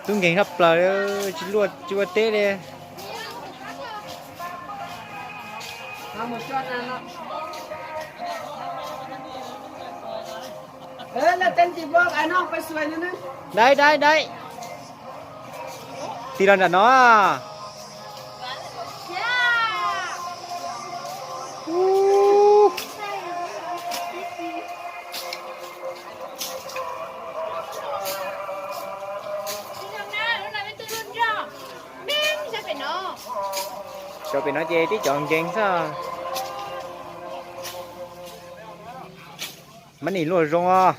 Tub nkeeg tshaj plaws, tsis luaj tsis ua teb li. Dai dai dai. Tig los nram no. Cov pem no ces tib cov nkeeg xwb. Mab nim luaj zoo os.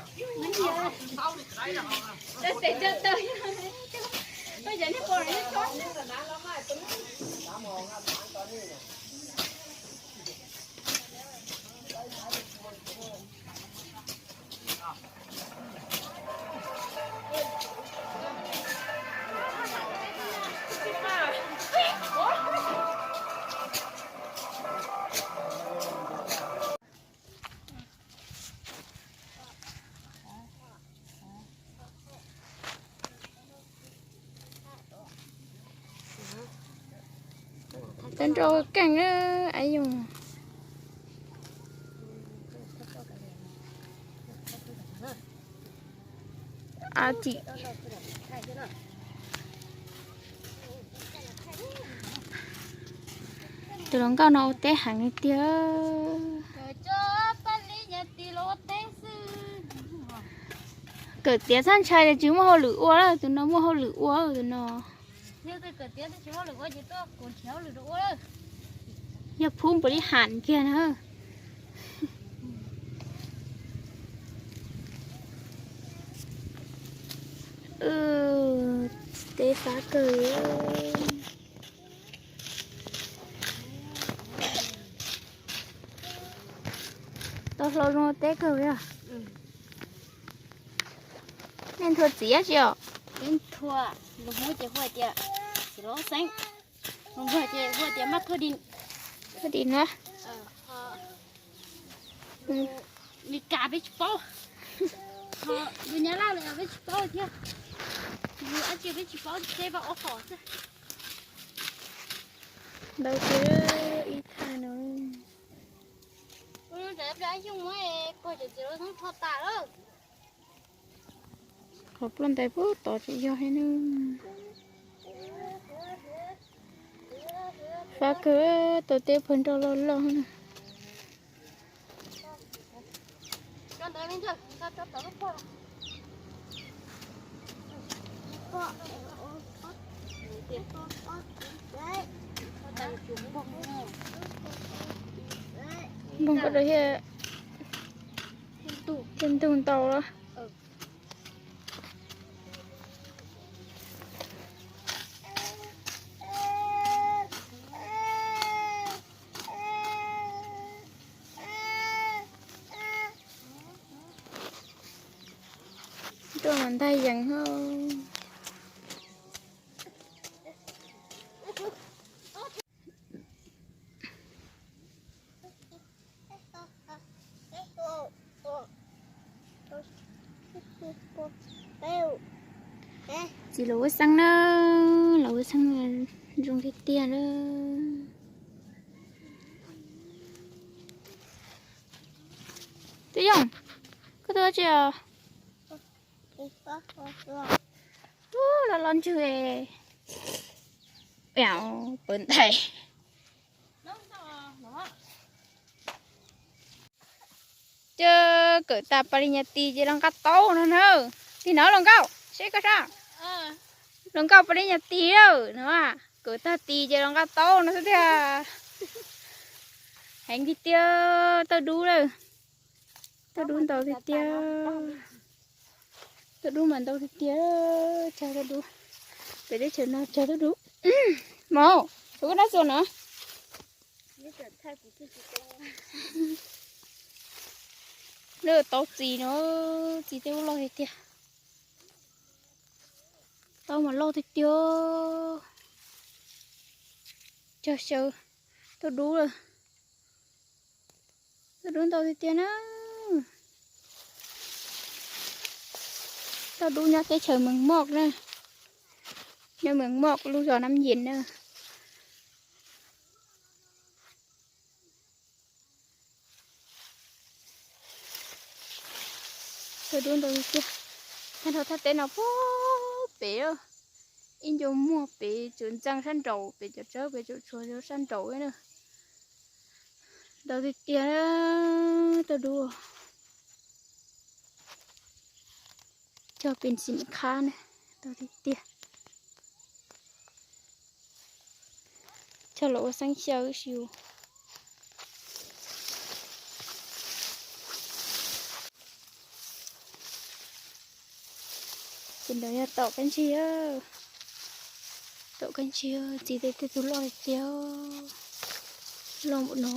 Tag nrho keej na, aib yog. Tus hluas nkauj no ua teb heev li tiag. Kawm tiav txhob ntshai, tsis muaj hauj lwm ua lawm, tus no muaj hauj lwm ua tus no. Yog phub npaum li ham kiag na. Teb fab kawg. Tau hlau zoo teb kawg li os. Nej nthua txiv dab tsi os? Peb nthua, lus Hmoob ces hu tias txiv laub xeeb, lus Nplog ces hu tias maj thua di. Thua di na. Li kas peb tsis paub, lus Nyab Laj los peb tsis paub thiab, lus dab tsi peb tsis paub, seb pab ob hom xwb. Ntau tiag ib thaj no. Ua no ib xyoos muab pog cov txiv laub xeeb rho tas lawm. Qhov ploj ntais puag tod tseem yog thiab ne. Fab kawg, tau teb pawg nroj loj loj na. Npog koj rau thiab. Tej ntug ntau los. Tuaj mas ntaig yees hos. Txiv laus huab xeeb na, laus huab xeeb zoo tiag tiag lawm. Tub Yooj, koj tuaj tsi os? Ub, los los ntswg. Pawv ntais. Ces kawm tas pas li nyas tis ces los nqa taub no na. Tig no hluas nkauj, seb koj sab. Hluas nkauj pas li nyas tis lawm no. Kawm tag tis ces los nqa taub no xwb tiag. Heev tiag tiag, tauj dub lawm. Tauj dub ntau tiag tiag. Tauj dub mas ntau tiag tiag. Tsag tauj dub. Pem teb chaws no tsag tauj dub. Maum, ua koj nab txua no. Lawm taub txi no, txi tej ub loj tiag tiag. Taub mas loj tiag tiag. Tsag xyaw, tauj dub lawm. Tauj dub ntau tiag tiag na. Tauj dub nyob teb chaws Mees Moj na. Nyob Mws Moj lub zos Nab Yim na. Tau dub ntau tiag tiag. Tag nrho thaj teb no puag pem, ib ncua muag pem tseem ntxeev sab nraud, pem cov tsawb pem tseem tshuav sab nraud na. Ntau tiag tiag, tau dub. Cog pes xim khab na, ntau tiag tiag. Cog los ua xeeb xyaw ib si. Ces ntawd yog taum kab ntsig, taum kab ntsig txiv tej tej tug loj tiag tiag, loj npaum no.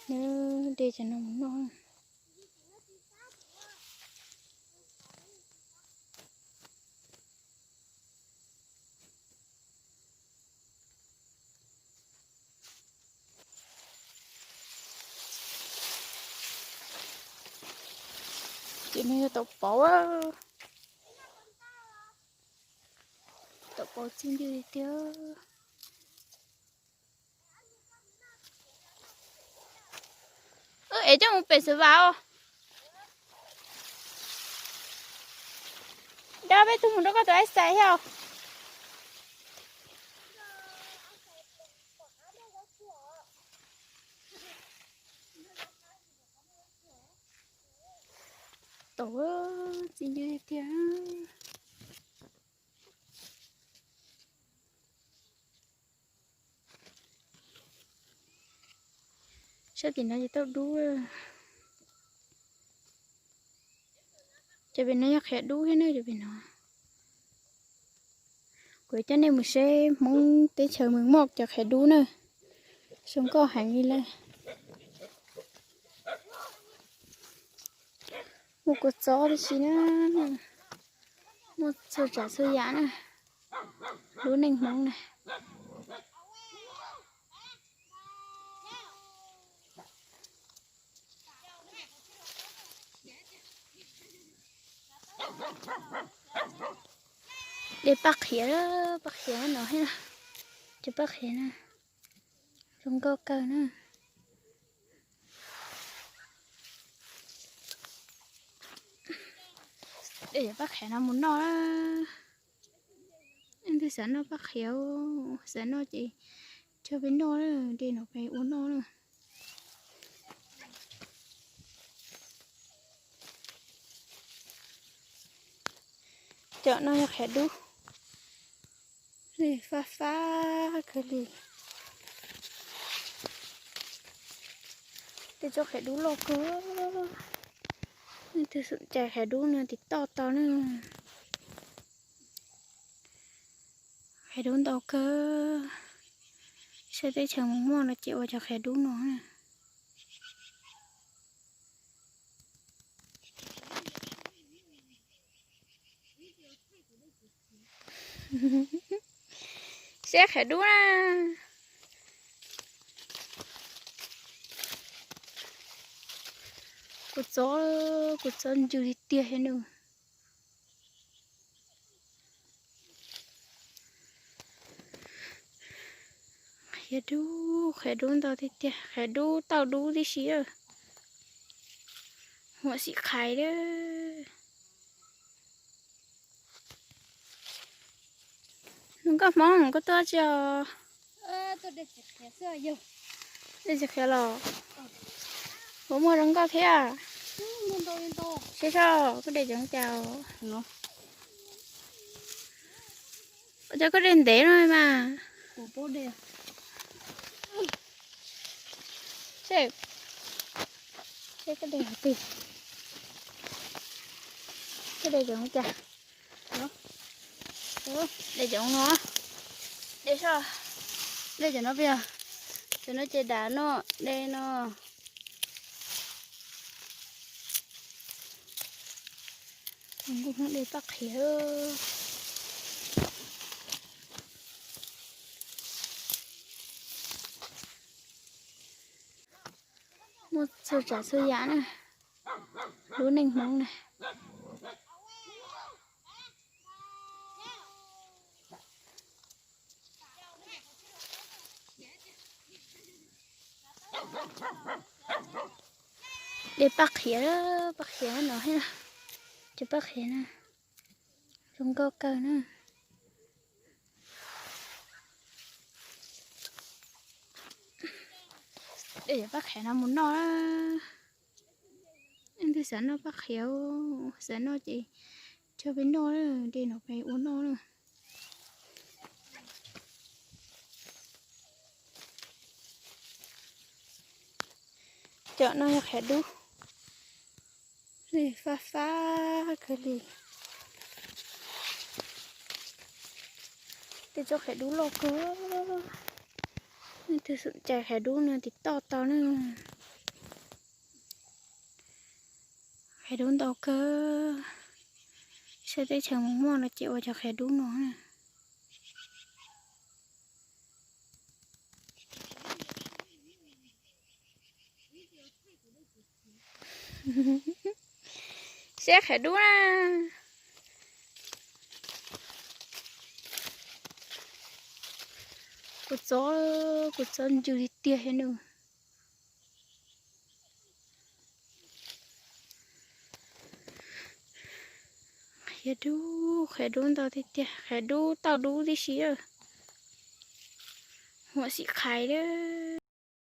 Nws de cov no mus noj. Ces nws yog taum pauv, taum pauv txi ncw tiag. Wb ev coj mus pem xwb vas os. Dab peb tug mus nrog koj tus ais xais thiab. Taum txi ncw tiag. Sab tim no ces tau dub. Cov pem no yog qhiav dub thiab na, cov pem no. Kuv coj nej mus saib Hmoob teb chaws Mws Moj cov qhiav dub na. Zoo nkauj heev li lawm. Muaj kua txob tib si na. Muaj txhua tsav txhua yam na. Lub neej Hmoob na. De paj qhiav, paj qhiav no thiab, cov paj qhiav na, zoo nkauj kawg na. De cov paj qhiav no mus noj. Leej twg xav noj paj qhiav, xav noj ces cog peb noj, de no peb ua noj na. Cov no yog qhiav dub, fab fab kawg li. Tej tsob qhiav dub loj kawg. Leej twg xom cai qhiav dub no tiv toj tau na. Qhiav dub ntau kawg. Saib teb chaws Mws Moj no ces ua cov qhiav dub no na. Saib qhiav dub na. Kua txob, kua txob ncw tiag thiab nws. Qhiav dub, qhiav dub ntau tiag tiag, qhiav dub tauj dub tib si. Huam xim qhais lawm. Zoo nkauj Hmoob, koj tuaj tsis os? De tsis qhiav los? Kuv muaj zoo nkauj thiab. Seb soj, koj de cov cas? Ua cas koj de ntev no mas? Seb, seb koj de qhov twg? Koj de cov cas? De cov no. De soj, de cov no peb, cov no ces dam no, de no. Kuv de paj qhiav. Muaj txhua tsav txhua yam na, lub neej Hmoob na. Dej paj qhiav, paj qhiav no thiab, cov paj qhiav na, zoo nkauj kawg na. Dej paj qhiav no mus noj. Leej twg xav noj paj qhiav, xav noj ces coj peb noj, dej no peb ua noj na. Cov no yog qhiav dub, fab fab kawg li. Tej tsob qhiav dub loj kawg, leej twg xom cai qhiav dub no tiv toj tau na. Qhiav dub ntau kawg, saib teb chaws mus muaj no ces ua cov qhiav dub no na. Seb qhiav dub na. Kuv txob, kuv txob ntsws tiag tiag thiab nws. Qhiav dub, qhiav dub ntau tiag tiag, qhiav dub tauj dub tib si. Huam xim qhais lawm.